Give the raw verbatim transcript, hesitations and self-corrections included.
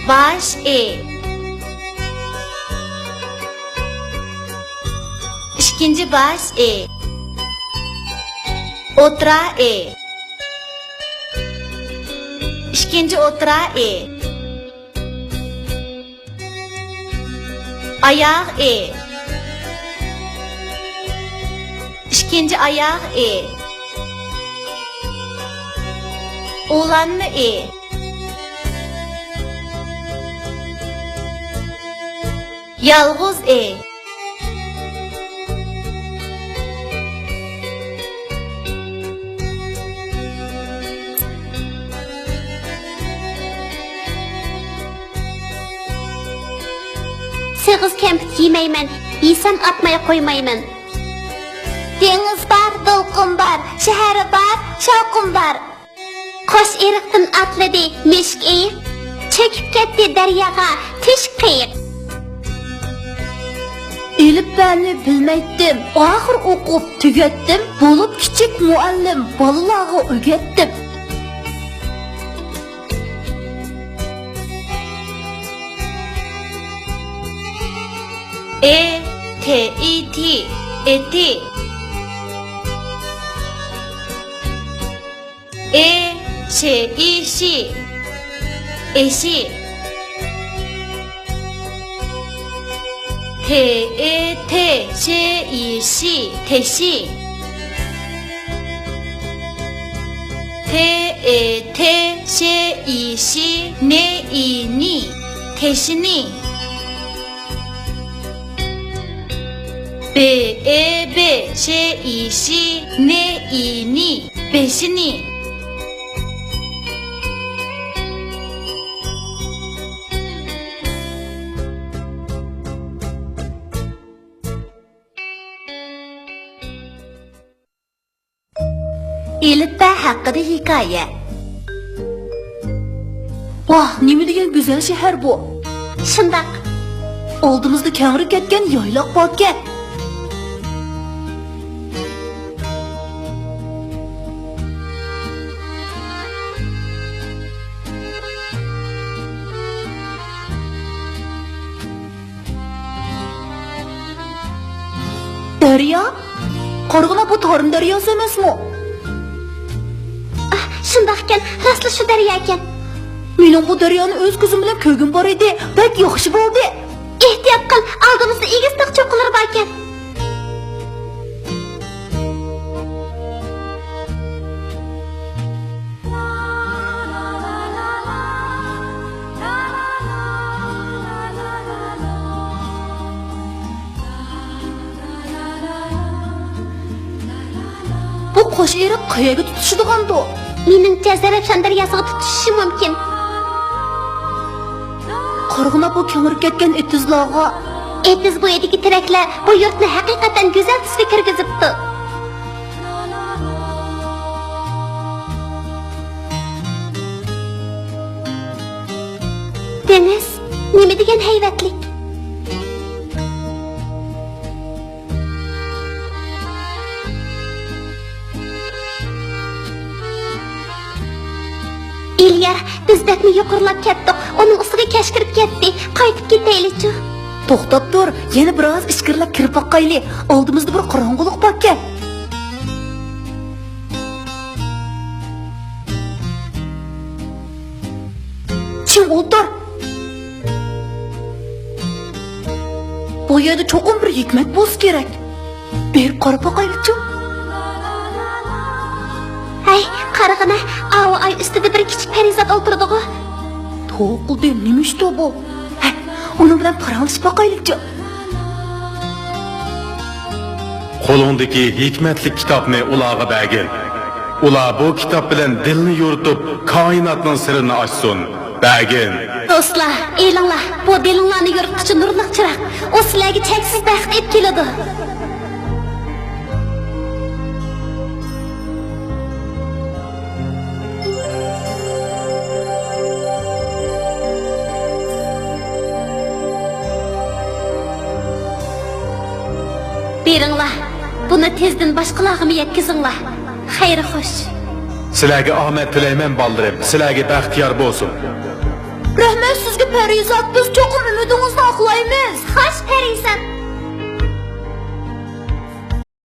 باش ئى. ئىككىنچى باش ئى. ئوتتۇرا ئى. ئىككىنچى ئوتتۇرا ئى. ئاياغ ئى. ئىككىنچى ئاياغ ئى. ئۇلانما ئى. يالغۇز ئى. سېغىز كەمپۈت يېمەيمەن، يېسەم ئاتماي قويمايمەن. دېڭىز بار، دولقۇن بار، شەھەر بار، شاۋقۇن بار. قوش ئېرىقتىن ئاتلىدى مۈشۈك ئېيىق، چۆكۈپ كەتتى دەرياغا تۆشۈك قېيىق. ئېلىپبەنى بىلمەيتتىم، ئاخىر ئوقۇپ تۈگەتتىم، بولۇپ كىچىك مۇئەللىم، بالىلارغا ئۆگەتتىم. ئې، تې، ئې، تې، ئېتى. ئې، شې، ئې، شى، ئېشى. تې، ئې، تې، شې، ئې، شى، تېشى. تې، ئې، تې، شې، ئې، شى، نې، ئې، نى، تېشىنى. بې، ئې، بې، شې، ئې، شى، نې، ئې، نى، بېشىنى. ئېلىپبە ھەققىدە ھېكايە. ۋاھ، نېمە دېگەن گۈزەل شەھەر بۇ! شۇنداق. ئالدىمىزدا كەڭرى كەتكەن يايلاق باركەن. دەريا؟ قارىغىنا، بۇ تارىم دەرياسى ئەمەسمۇ؟ ئاھ، شۇنداقكەن، راستلا شۇ دەرياكەن. مېنىڭ بۇ دەريانى ئۆز كۆزۈم بىلەن كۆرگۈم بار ئىدى. بەك ياخشى بولدى. ئېھتىيات قىل، ئالدىمىزدا ئېگىز تاغ چوققىلىرى باركەن. بۇ قوش ئېرىق قەيەرگە تۇتىشىدىغاندۇ؟ مېنىڭچە، زەرەپشان دەرياسىغا تۇتىشىشى مۇمكىن. قارىغىنا، بۇ كەڭرى كەتكەن ئېتىزلارغا. ئېتىز بويىدىكى تېرەكلەر بۇ يۇرتنى ھەقىقەتەن گۈزەل تۈسكە كىرگۈزۈپتۇ. دېڭىز نېمە دېگەن ھەيۋەتلىك! ئېلىيار، بىز بەكمۇ يۇقىرىلاپ كەتتۇق، ئۇنىڭ ئۈستىگە كەچ كىرىپ كەتتى، قايتىپ كېتەيلىچۇ؟ توختاپ تۇر، يەنە بىر ئاز ئىچكىرىلەپ كىرىپ باقايلى، ئالدىمىزدا بىر قاراڭغۇلۇق باركەن. چىڭ ئولتۇر. بۇ يەردە چوقۇم بىر ھېكمەت بولسا كېرەك. بېرىپ قاراپ باقايلىچۇ. ھەي، قارىغىنا، ئاۋۇ ئاي ئۈستىدە بىر كىچىك پەرىزات ئولتۇرىدىغۇ. توقۇلدى، نېمە ئىشتۇ بۇ؟ ھە، ئۇنىڭ بىلەن پاراڭلىشىپ باقايلىچۇ. قولۇڭدىكى ھېكمەتلىك كىتابنى ئۇلارغا بەرگىن. ئۇلار بۇ كىتاب بىلەن دىلنى يورۇتۇپ، كائىناتنىڭ سىرىنى ئاچسۇن. بەرگىن. دوستلار، ئېلىڭلار، بۇ دىلىڭلارنى يورۇتقۇچى نۇرلۇق چىراغ. ئۇ سىلەرگە چەكسىز بەخت ئېلىپ كېلىدۇ. بېرىڭلار، بۇنى تېزدىن باشقىلارغىمۇ يەتكۈزۈڭلار. خەير خوش. سىلەرگە ئامەت تىلەيمەن، بالىلىرىم. سىلەرگە بەخت يار بولسۇن. رەھمەت سىزگە، پەرىزات. بىز چوقۇم ئۈمىدىڭىزنى ئاقلايمىز. خوش، پەرىزات.